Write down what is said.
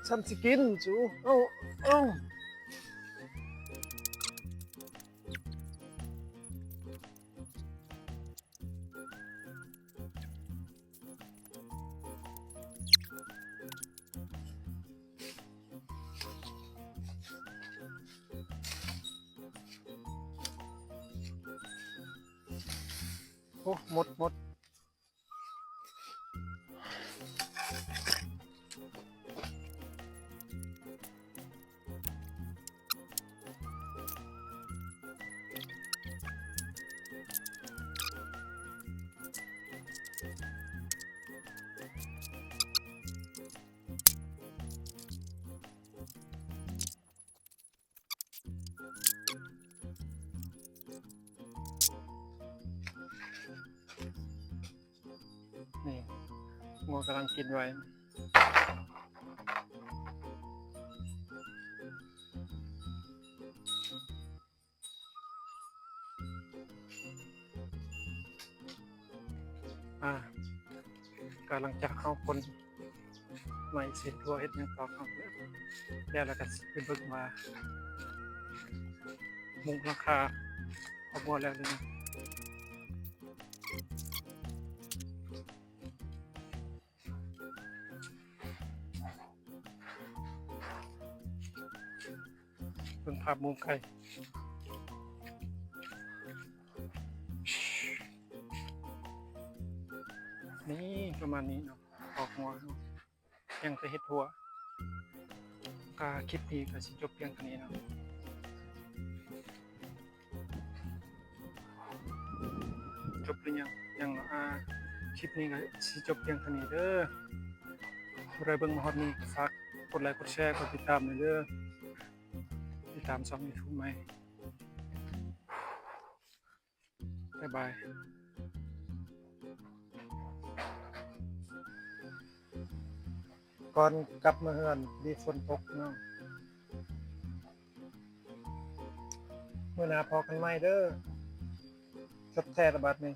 ສັນຊິກິນຊູ ເອົາ ເອົາ. ໂອ້ ໝົດ ໝົດ. ນີ້ ງົວກຳລັງກິນໄວ້. ອາ ກະຫຼັງຈາກເຮົາຂົນໄມ້ເສດ ຫຼືວ່າເຮັດຫຍັງຕໍ່ ເຮົາແລ້ວ ແລ້ວກະຊິໄປເບິ່ງວ່າມຸງຫຼັງຄາຄອກງົວແລ້ວຫຼືຍັງ. ເບິ່ງພາບມຸມໄກ ນີ້ປະມານນີ້ເນາະ ຄອກງົວເນາະ ຍັງແຕ່ເຮັດຮົ້ວ. ກະຄລິບນີ້ກະຊິຈົບພຽງເທົ່ານີ້ເນາະ. ຈົບຫຼືຍັງ? ຍັງເນາະ. ອາ ຄລິບນີ້ກະຊິຈົບພຽງເທົ່ານີ້ເດີ. ຜູ້ໃດເບິ່ງມາຮອດນີ້ ຝາກກົດໄລ ກົດແຊ ກົດຕິດຕາມແດ່ເດີ. ຕິດຕາມຊ່ອງຢູທູບໃໝ່. ບາຍບາຍ. ກ່ອນກັບມາເຮືອນ ດີຝົນຕົກເນາະ. ມື້ໜ້າພໍ້ກັນໃໝ່ເດີ. ຈົບແທ້ລະບາດນີ້.